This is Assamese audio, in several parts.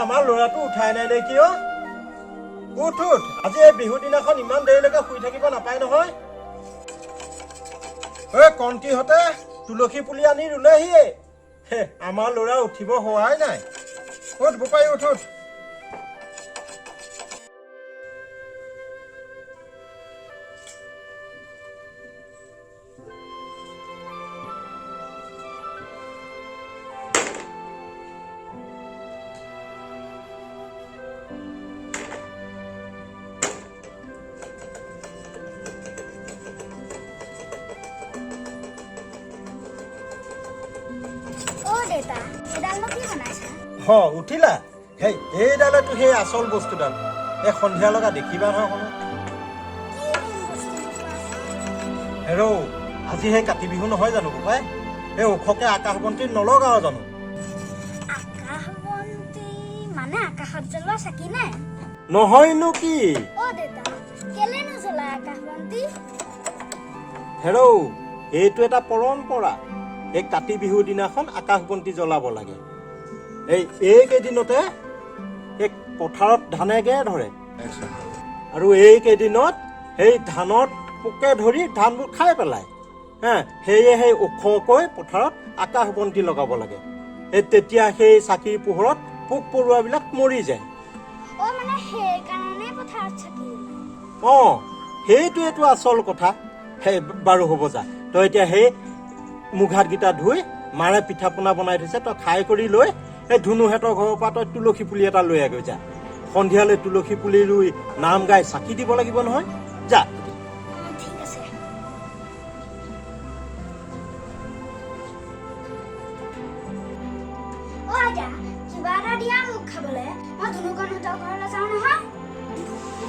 আমাৰ ল'ৰাটো উঠাই নাই নে কিয়? উঠ উঠ, আজি এই বিহু দিনাখন ইমান দেৰিলৈকে শুই থাকিব নাপায় নহয়। ঐ কণ্টিহঁতে তুলসী পুলি আনি ৰুলেহিয়ে, আমাৰ ল'ৰা উঠিব হোৱাই নাই। উঠ বোপাই, উঠ উঠ। উঠিলা? সেই এইডালেতো সেই আচল বস্তুডাল। এই সন্ধিয়া লগা দেখিবা নহয় কোনো। হেৰৌ, আজি সেই কাতি বিহু নহয় জানো বোপাই? এই ওখকে আকাশ বন্তি নলগাও জানো? আকাশ বন্তি মানে আকাশত জ্বলোৱা চাকি নে? নহয়নো কি? অ দেউতা, কেলে নজ্বলাই আকাশ বন্তি? হেৰৌ, এইটো এটা পৰম্পৰা। এই কাতি বিহুৰ দিনাখন আকাশ বন্তি জ্বলাব লাগে। এইকেইদিনতে এই পথাৰত ধানে গেৰ ধৰে, আৰু এইকেইদিনত সেই ধানত পোকে ধৰি ধানবোৰ খাই পেলায়। হে, সেয়ে সেই ওখকৈ পথাৰত আকাশ বন্তি লগাব লাগে। এই তেতিয়া সেই চাকিৰ পোহৰত পোক পৰুৱাবিলাক মৰি যায়। অ, মানে সেইকাৰণে পথাৰত চাকি জ্বলায়। অ, সেইটোৱেতো আচল কথা। সেই বাৰু হ'ব যা, তই এতিয়া সেই মুখ হাতকেইটা ধুই মাৰে পিঠা পনা বনাই থৈছে, তই খাই কৰি লৈ এই ধুনুহঁতৰ ঘৰৰ পৰা তই তুলসী পুলি এটা লৈ আগে যা। সন্ধিয়ালৈ তুলসী পুলি ৰুই নাম গাই চাকি দিব লাগিব নহয়, যা। ঠিক আছে। অ আইতা, কিবা এটা দিয়া মোক খাবলৈ, মই ধুনুকণহঁতৰ ঘৰলৈ যাওঁ নহয়।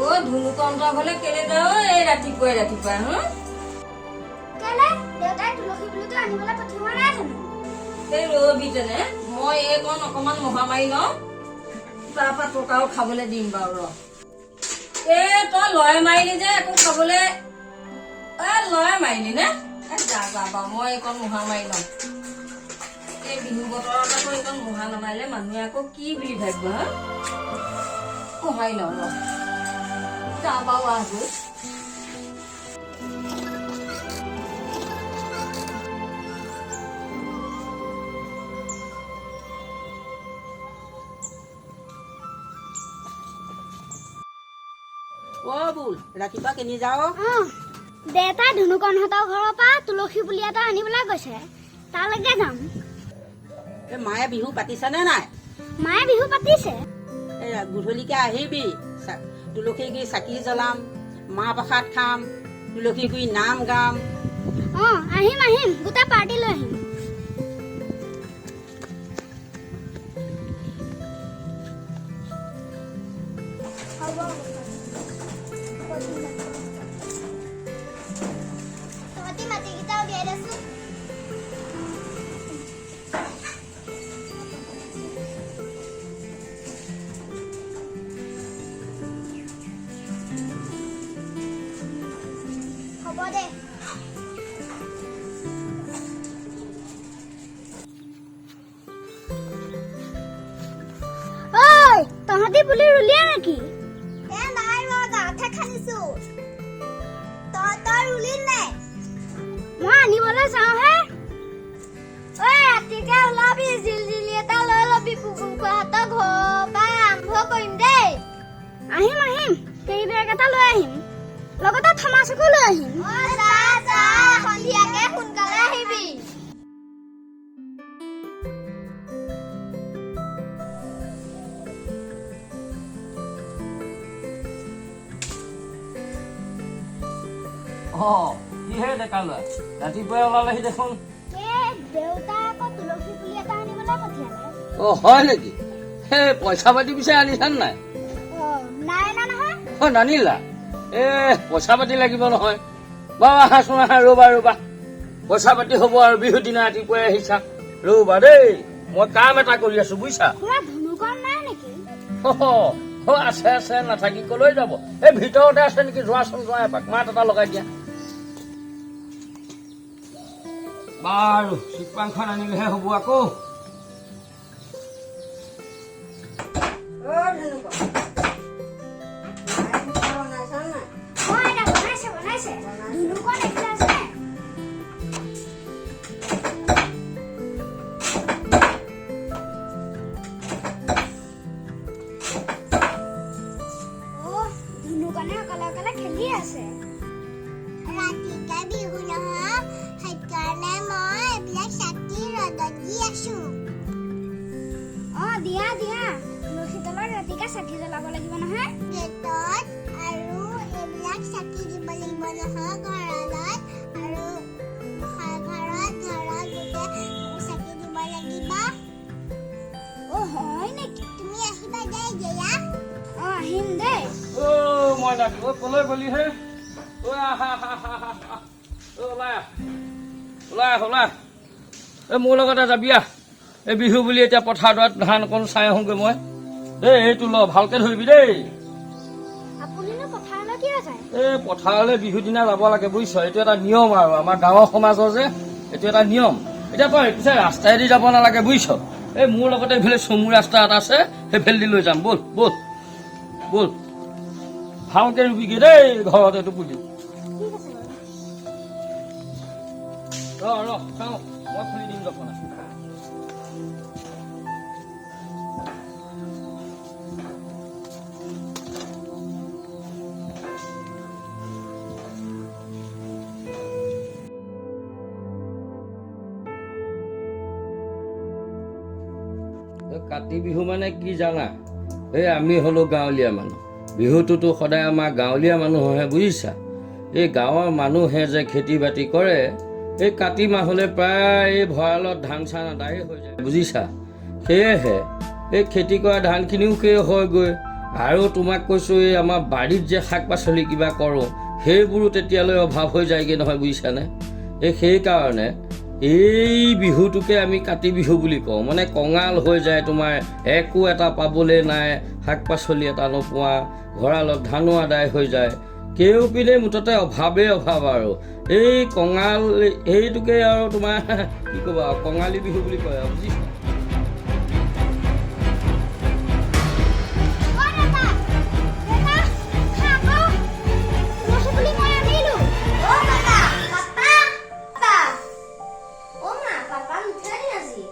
অ ধুনুকণহঁতৰ ঘৰলৈ কেলে যাওঁ এই ৰাতিপুৱাই ৰাতিপুৱাই? হা, কেলে? দেউতাই তুলসী পুলিটো আনিবলৈ পঠিওৱা নাই জানো? এই ৰবি তেনে, মই এইকণ অকণমান মোহা মাৰি লওঁ, তাৰপৰা তোক আৰু খাবলৈ দিম বাৰু। ৰ, এ তই লয় মাৰিলি যে একো খাবলৈ, এ লয় মাৰিলি নে? এ যা যা বাৰু, মই এইকণ মোহা মাৰি লওঁ। এই বিহু বতৰত আকৌ এইকণ মোহা নামাৰিলে মানুহে আকৌ কি বুলি ভাবিব? হা, মোহাৰি লওঁ ৰ। যা বাৰু, আহগৈ। অ বুল, ৰাতিপুৱা কেনি যাও? দেউতাই ধুনুকণহঁতৰ ঘৰৰ পৰা তুলসী পুলি এটা আনিবলৈ গৈছে, তালৈকে যাম। এই মায়ে বিহু পাতিছেনে নাই? মায়ে বিহু পাতিছে। এই গধূলিকে আহিবি, তুলসী গুৰি চাকি জ্বলাম, মাহ প্ৰসাদ খাম, তুলসী গুৰি নাম গাম। অ আহিম আহিম, গোটেই পাৰ্টি লৈ আহিম। তহঁতি মাটিকেইটা উলিয়াই দেচোন। হ'ব দে। ঐ, তহঁতি পুলি ৰুলিয়ে নেকি? এ নাই ৰোৱা, গাঁতহে খান্দিছো। তই ৰুলি নাই? মই আনিবলৈ যাওঁহে। ঐ ৰাতিকে ওলাবি, জিলজিলি এটা লৈ ল'বি, পুকুৰ খুৰাহঁতৰ ঘৰৰ পৰা আৰম্ভ কৰিম দেই। আহিম আহিম, কেৰি বেগ এটা লৈ আহিম, লগতে থমাছকো লৈ আহিম। অ যা যা, সন্ধিয়াকে সোনকালে আহিবি। অ কিহে ডেকা ল'ৰা, ৰাতিপুৱাই ওলালেহি দেখোন। এই দেউতা আকৌ তুলসী পুলি এটা আনিবলৈ পঠিয়ালে। অ হয় নেকি? সেই পইচা পাতি পিছে আনিছা নাই? অ নাই অনা নহয়। অ নানিলা? এ পইচা পাতি লাগিব নহয়। বাৰু আহাচোন আহা, ৰ'বা ৰ'বা, পইচা পাতি হ'ব আৰু বিহু দিনা ৰাতিপুৱাই আহিছা। ৰ'বা দেই, মই কাম এটা কৰি আছো বুজিছা। খুৰা ধুনুকণ নাই নেকি? অ আছে আছে, নাথাকি কলৈ যাব? এই ভিতৰতে আছে নেকি? যোৱাচোন যোৱা, এপাক মাত এটা লগাই দিয়া। বাৰু চিপাংখন আনিলেহে হ'ব আকৌ। অ ধুনুক, মায়ে পিঠা বনাইছা নাই? অ আইতা, বনাইছে বনাইছে। ধুনুকণ এইফালে আছে। অ ধুনুকণে অকলে অকলে খেলি আছে। ৰাতিকে বিহু নহয়, সেইকাৰণে মই এইবিলাক চাকি ৰ'দত দি আছো। অ দিয়া দিয়া, তুলসী তলত ৰাতিকে চাকি জ্বলাব লাগিব নহয়। গেটত আৰু এইবিলাক চাকি দিব লাগিব নহয়, ঘৰত আৰু ঘৰত ঘৰত গোটেই চাকি দিব লাগিব। অ হয় নেকি? তুমি আহিবা দেই জয়া। অ আহিম দেই। অ মইনা, অ কলৈ গলি হে? অ আহা আহা আহা আহা। অ ওলাই আহ, ওলাই আহ, ওলাই আহ। এই মোৰ লগতে যাবি আহ। এই বিহু বুলি এতিয়া পথাৰডৰাত ধান অকণ চাই আহোঁগৈ মই দেই। এইটো ল, ভালকে ধৰিবি দেই। আপুনিনো পথাৰলৈ কিয় যায়? এই পথাৰলৈ বিহু দিনা যাব লাগে বুজিছ, এইটো এটা নিয়ম আৰু আমাৰ গাঁৱৰ সমাজৰ যে এইটো এটা নিয়ম। এতিয়া তই পিছে ৰাস্তাইদি যাব নালাগে বুজিছ, এই মোৰ লগতে এইফালে চমু ৰাস্তা এটা আছে, সেইফালেদি লৈ যাম। ব'ল ব'ল ব'ল, ভালকে ৰুবিগৈ দেই ঘৰত এইটো পুলি। ঠিক আছে বাৰু। ৰ ৰ, চাওঁ, মই খুলি দিম জপনা। এই কাতি বিহু মানে কি জানা? এই আমি হ'লো গাঁৱলীয়া মানুহ, বিহুটোতো সদায় আমাৰ গাঁৱলীয়া মানুহৰহে বুজিছা। এই গাঁৱৰ মানুহে যে খেতি বাতি কৰে, এই কাতি মাহলৈ প্ৰায় এই ভঁৰালত ধান চান আদায়ে হৈ যায় বুজিছা। সেয়েহে এই খেতি কৰা ধানখিনিও শেষ হয়গৈ। আৰু তোমাক কৈছোঁ, এই আমাৰ বাৰীত যে শাক পাচলি কিবা কৰোঁ, সেইবোৰো তেতিয়ালৈ অভাৱ হৈ যায়গৈ নহয় বুজিছানে। এই সেইকাৰণে এই বিহুটোকে আমি কাতি বিহু বুলি কওঁ। মানে কঙাল হৈ যায় তোমাৰ, একো এটা পাবলৈ নাই, শাক পাচলি এটা নোপোৱা, ভঁৰালত ধানো আদায় হৈ যায়, কেউপিনে মুঠতে অভাৱেই অভাৱ। আৰু এই কঙাল সেইটোকে আৰু তোমাৰ কি ক'বা আৰু, কঙালী বিহু বুলি কয় আৰু বুজিছা। অ দেউতা, দেউতা, খা আকৌ। তুলসী পুলি মই আনিলো। অ পাপা, পাপা, পাপা। অ মা, পাপা নুঠে নি আজি?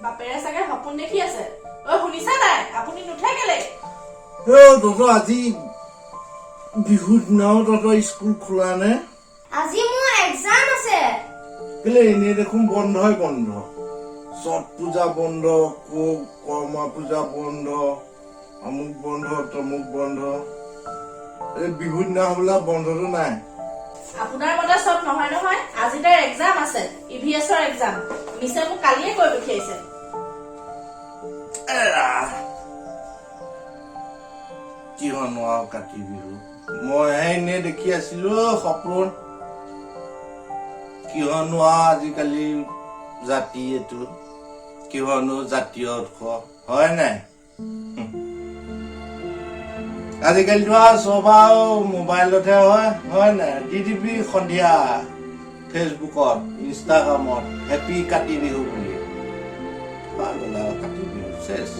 বাপেৰে চাগে সপোন দেখি আছে। অ শুনিছা নাই, আপুনি নুঠে কেলে? অ তহঁতৰ আজি বিহুৰ দিনাও তহঁতৰ স্কুল খোলা নে? আজি মোৰ এক্সাম আছে। কেলে, এনেই দেখোন বন্ধই বন্ধ। ছট পূজা বন্ধ, কৰ্মা পূজা বন্ধ, অমুক বন্ধ তমুক বন্ধ, এই বিহুৰ দিনা হ'বলা বন্ধটো নাই। আপোনাৰ মতে চব নহয় নহয়, আজি তাৰ এক্সাম আছে, ইভিএছৰ এক্সাম। মিছে মোক কালিয়ে কৈ পঠিয়াইছে। এৰা, কিহনো আৰু কাতি বিহু, মইহে এনেই দেখি আছিলো সপোন। কিহনো আৰু আজিকালি জাতি এইটো কিহনো জাতীয় উৎসৱ হয় নাই? আজিকালিতো আৰু চব আৰু মোবাইলতহে হয়, হয় নাই? দি দিবি সন্ধিয়া ফেচবুকত, ইনষ্টাগ্ৰামত হেপী কাতি বিহু বুলি, হৈ গ'ল আৰু কাতি বিহু শেষ।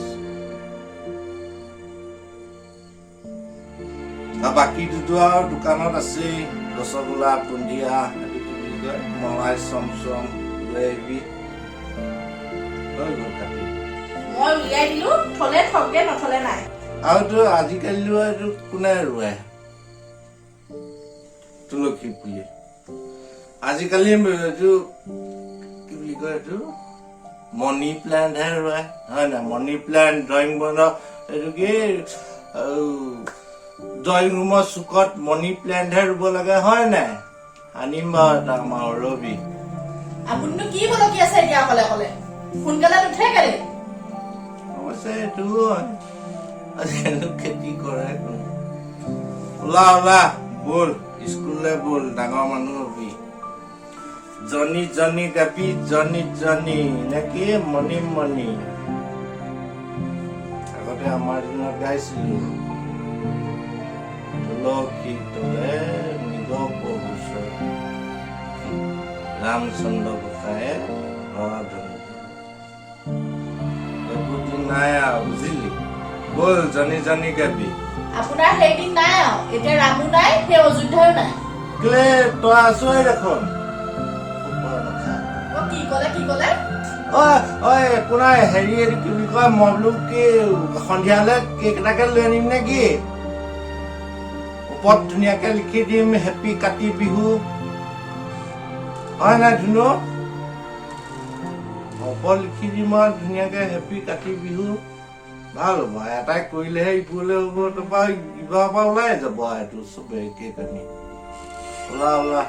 আৰু বাকীটোতো আৰু দোকানত আছেই, ৰসগোল্লা, বুন্দিয়া, এইটো কি বুলি কয়, মলাই চমচম লৈ আহিবি, হৈ গ'ল কাতি। মই উলিয়াই দিলো, থলে থকগে, নথলে নাই। আৰুতো আজিকালি এইটো কোনে ৰোৱে তুলসী পুলি? আজিকালি এইটো কি বুলি কয়, এইটো মনি প্লেণ্টহে ৰোৱে, হয় নাই? মনি প্লেণ্ট ড্ৰয়িং বৰ্ডৰ এইটো কি, ড্ৰয়িং ৰুমৰ চুকত মনি প্লেণ্টহে ৰুব লাগে, হয় নাই? আনিম বাৰু এটা আমাৰ, ৰবি। আপুনিনো কি বলকি আছে এতিয়া অকলে অকলে? সোনকালে নুঠে কেলে? অৱশ্যে এইটো হয়, আজিকালি খেতি কৰে কোনে? ওলা ওলা, ব'ল স্কুললৈ ব'ল, ডাঙৰ মানুহ হবি। জনি জনি গাবি, জনি জনি নেকি মণি মণি, আগতে আমাৰ দিনত গাইছিলো। তুলসী তলে মৃগ পশু চৰে, ৰামচন্দ্ৰ গোসাঁয়ে হৰধনু। এইবোৰ দিন নাই আৰু বুজিলি। ব'ল জনী জনী গাবি। আপোনাৰ সেইদিন নাই আৰু, এতিয়া ৰামো নাই, সেই অযোধ্যাও নাই। কেলে, তই আছই দেখোন। ওপৰৰ কথা। অ, কি ক'লে, কি ক'লে? ঐ ঐ, একো নাই। হেৰি, এইটো কি বুলি কয়, মই বোলো কি সন্ধিয়ালৈ কেক এটাকে লৈ আনিম নে কি? ওপৰত ধুনীয়াকে লিখি দিম হেপী কাতি বিহু, হয় নাই ধুনু? ওপৰত লিখি দিম আৰু ধুনীয়াকে হেপী কাতি বিহু। ভাল হ'ব। এটাই কৰিলেহে ইবোৰলৈ হ'ব। তাৰপৰা ইবাৰৰ পৰা ওলাই যাব আৰু এইটো চবে কেক আনি। ওলা ওলা।